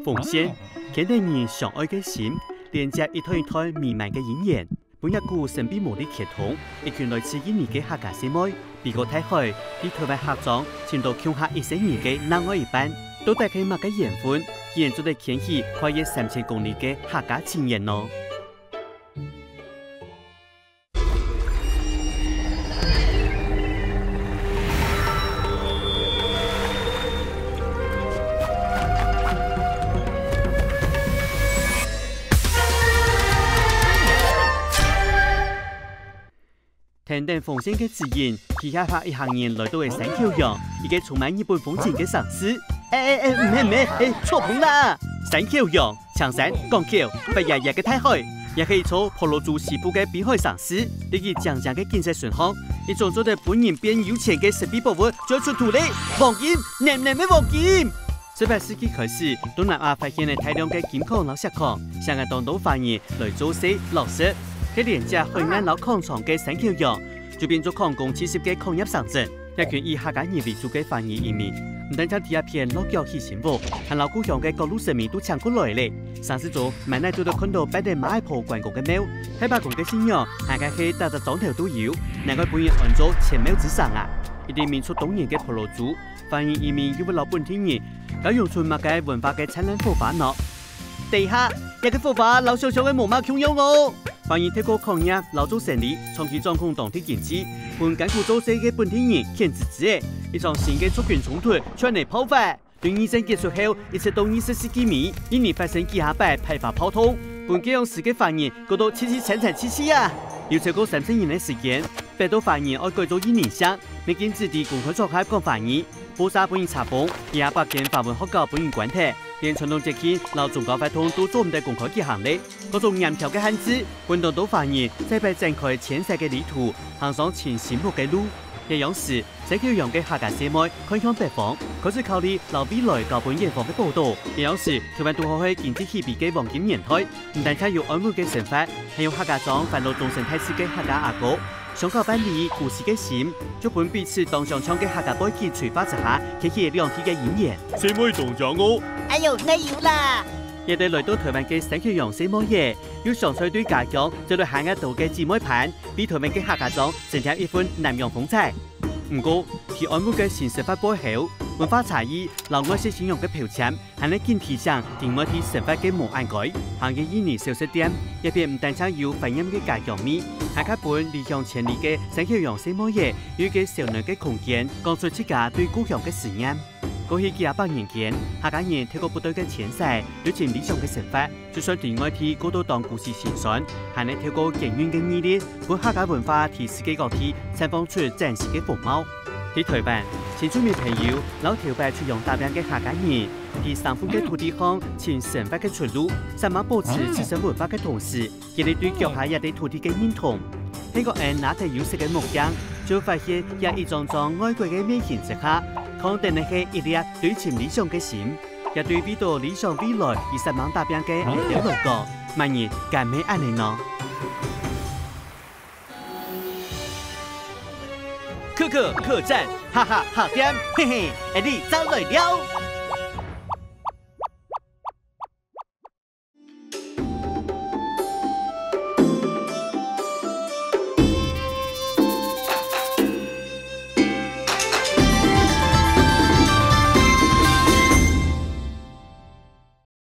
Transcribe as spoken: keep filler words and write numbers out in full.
紅線，牽等人相愛个心，連接一代一代美滿个姻緣。本月古神祕魔力啟動，一群來自印尼个客家細妹，飛過大海，在台灣客庄尋到共下一生人个另外一半。到底係麼个緣分，竟然做得牽起跨越三千公里个客家情緣呢？ 跈等紅線个指引，皮下客一行人來到个山口洋，一個充滿日本風情个城市。哎哎哎，毋係毋係，哎，錯棚啦！山口洋，青山、港口、白爺爺个大海，也係一座婆羅洲西部个濱海城市。在佢靚靚个景色脣項，一種做得分人變有錢个神祕寶物就出土咧，黃金，黏黏个黃金！十八世紀開始，東南亞發現了大量个金礦摎錫礦，吸引當多華人來做事、落實。該連接海岸摎礦場个山口洋， 就變做礦工聚集个礦業城鎮。這群以客家人為主个華人移民，毋單淨在這片落腳起新屋，還摎故鄉个各路神明都請過來咧。城市中，滿哪都得看到拜等馬仔婆關公个廟，太白公个信仰，還係打隻庄頭都有，難怪分人安做千廟之城啊！一直民族多年个婆羅洲，華人移民又會摎本地人交融出麼个文化个燦爛火花呢？等一下，這个火花摎想像个無麼共樣哦！ 華人透過礦業摎做生理，長期掌控當地經濟，分艱苦做事个本地人牽直直仔。一場新个族群衝突就恁仔爆發。對二戰結束後，一直到二十世紀尾，印尼發生幾下擺排華暴動，分該央時个華人過到淒淒慘慘戚戚啊！有超過三十年个時間，逼到華人愛改做印尼籍，未見子弟公開場合講華語，報社分人查封，幾下百間華文學校分人關忒，連傳統節慶摎宗教活動都做毋得公開舉行咧。 各種嚴條个限制，分當多華人再擺展開遷徙个旅途，行上尋新屋个路。這央時，山口洋个客家細妹看向北方，開始考慮摎未來交分遠方个寶島。這央時，台灣堵好係經濟起飛个黃金年代，毋單淨有安穩个生活，還有客家庄繁榮終身大事个客家阿哥， 相交萬里，故事个心，就分彼此當相像个客家背景催化之下，牽起兩地个姻緣。細妹當靚哦！哎喲，哪有啦！這對來到台灣个山口洋細妹仔，又相隨對家鄉走來還較多个姊妹伴，為台灣个客家庄增添一份南洋風采。毋過，在安穩个新生活背後，文化差異摎外食信仰个標籤， 還係緊提醒在外地生活个無恁該。行入印尼小食店，這片毋單淨有懷念个家鄉味，還較分離鄉千里个山口洋細妹仔有一個小暖个空間，講出自家對故鄉个思念。過去幾下百年間，客家人透過不斷个遷徙，追尋理想个生活，就算在外地過到當孤栖心酸，還係透過堅韌个毅力，分客家文化在世界各地綻放出嶄新个風貌。在台灣，新住民朋友摎頭擺出洋打拚个客家人， 在生份个土地項尋生活个出路，煞猛保持自身文化个同時，建立對腳下這塊土地个認同。係講𠊎拿忒有色个目鏡，就發現這一張張外國个面型之下，囥等个係一粒追尋理想个心，也對為著理想未來而煞猛打拚个𠊎兜來講，麼人敢毋係恁仔呢？ 可可客棧，哈哈哈店，嘿嘿，𠊎兜正來尞。